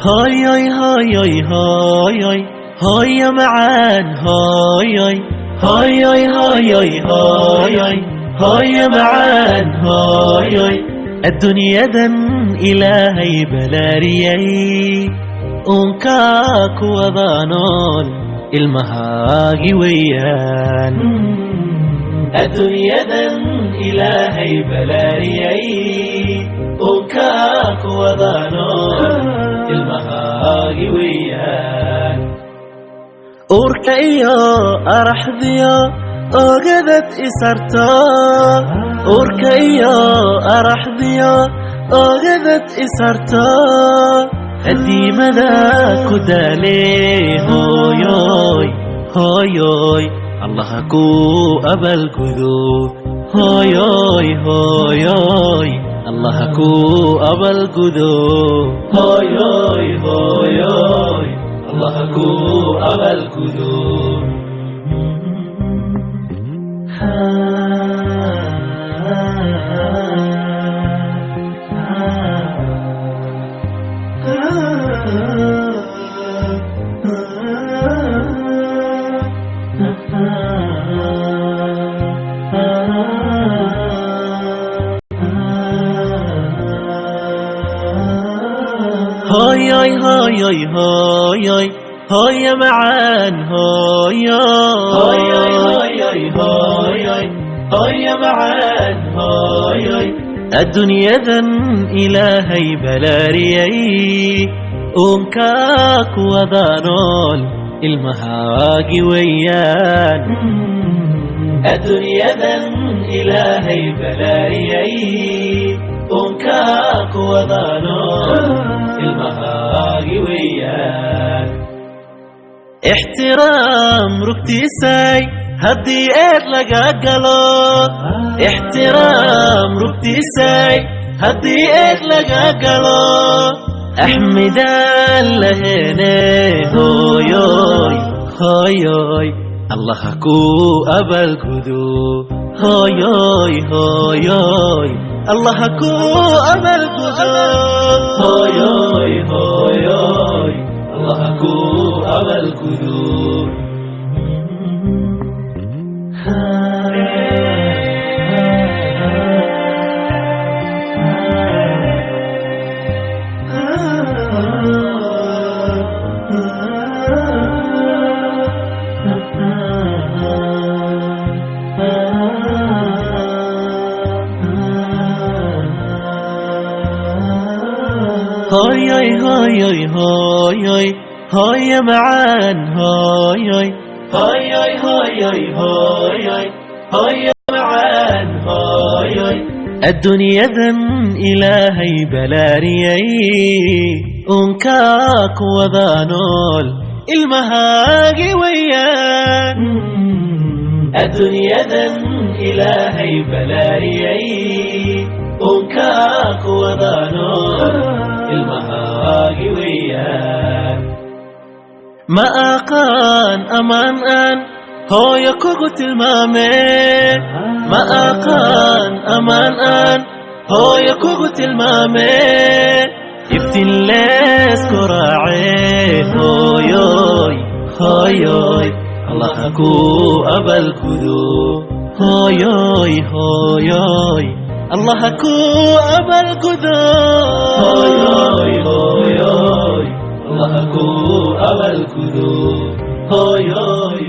Hooyoy, hooyoy, hooyoy, hooyo macaan, hooyoy, hooyoy, hooyoy, hooyoy, hooyo macaan, hooyoy. Adduunyadan Ilaahay balaariyey, uunkaa ku wada nool ilmahaagi weeyaan. Adduunyadan Ilaahay balaariyey, uunkaa ku wada nool ilmahaagi weeyaan. Uurka iyo araxdiyo ogadad isarto, uurka iyo araxdiyo ogadad isarto, adiimada ku daalee, hooyoy, hooyoy, Allaha ku abaalgudo. Hooyoy, hooyoy, Allaha ku abaalgudo. Hooyoy, hooyoy, Allaha ku abaalgudo. Hooyoy, hooyoy, hooyoy, hooyo macaan, hooyoy, hooyoy, hooyoy, hooyoy, hooyo macaan, hooyoy. Adduunyadan Ilaahay balaariyey, uunkaa ku wada nool ilmahaagi weeyaan. Adduunyadan Ilaahay balaariyey, uunkaa ku wada nool ilmahaagi weeyaan. Ixtiraam rugtiisay haddii eed laga galo, ixtiraam rugtiisay haddii eed laga galo, axmidaan laheene, hooyoy, hooyoy, Allaha ku abaalgudo. Hooyoy, hooyoy, Allaha ku abaalgudo. Hooyoy, hooyoy, Allaha ku abaalgudo. Hooyoy, hooyoy, hooyoy, hooyo macaan, hooyoy, hooyoy, hooyoy, hooyoy, hooyo macaan, hooyoy. Adduunyadan Ilaahay balaariyey, uunkaa ku wada nool ilmahaagi weeyaan. Adduunyadan Ilaahay balaariyey, uunkaa ku wada nool ilmahaagi weeyaan. Ma aqaan amaan aan hooyo kugu tilmaame, ma aqaan amaan aan hooyo kugu tilmaame. Iftiin leesku raace, hooyoy, hooyoy, Allaha ku abaalgudo. Hooyoy, hooyoy, Allaha ku abaalgudo. Hooyoy, hooyoy, Allaha ku abaalgudo. Hooyoy.